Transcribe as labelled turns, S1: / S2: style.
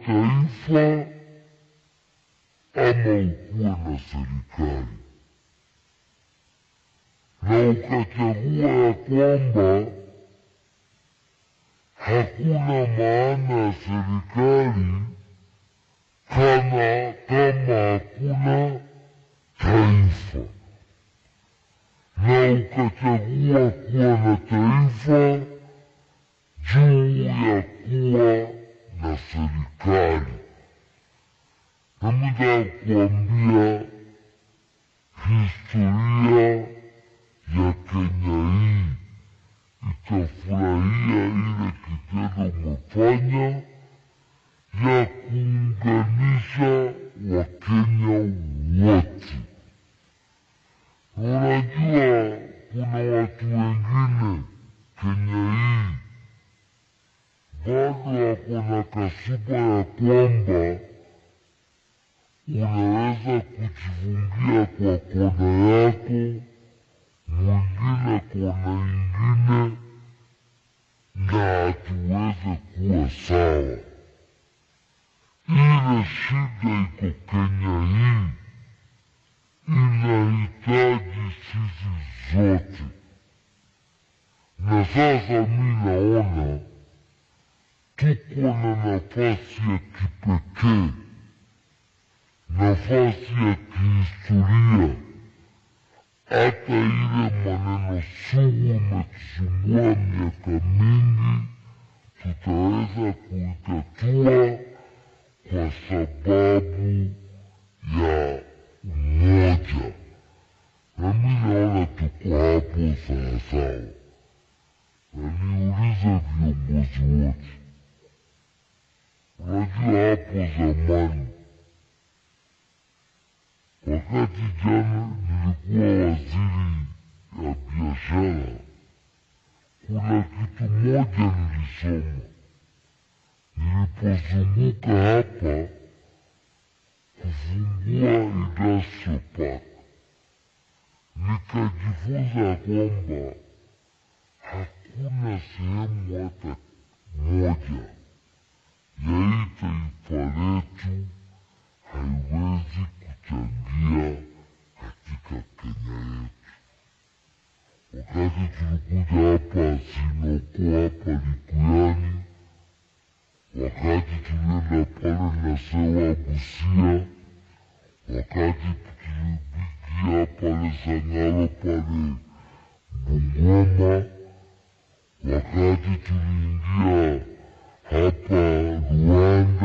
S1: taifa ama ukuwe na serikali, na ukachagua ya kwamba hakuna maana ya serikali kama hakuna taifa, na ukachagua kuwa na taifa juu ya kuwa na serikali. Na mimi nataka kuambia historia ya Kenya hii itafurahia ile kitendo umefanya ya kuunganisha Wakenya wote. Unajua kuna watu wengine Kenya hii bado wako na kasuba ya kwamba unaweza kujifungia kwa kona yako, mwingine kona ingine, na hatuweze kuwa sawa. Ile shida iko Kenya hii inahitaji sisi zote. Na sasa mi naona tuko na nafasi ya kipekee, nafasi ya kihistoria. Hata ile maneno sugu imetusumbua miaka mingi, tutaweza kuitatua kwa sababu ya umoja. Na mi naona tuko hapo sawasawa. Na niulize viongozi wote, unajua hapo zamani wakati jana nilikuwa waziri ya biashara, kuna kitu moja nilisoma. Nilipozunguka hapa kufungua industrial park, nikajifunza kwamba hakuna sehemu hata moja ya hii taifa letu haiwezi kuchangia katika Kenya yetu. Wakati tulikuja hapa Sinoko, hapa Likuyani, wakati tulienda pale Nasewa Busia, wakati tulipigia pale Sangalo pale Bungoma, wakati tuliingia hapa Ruanda,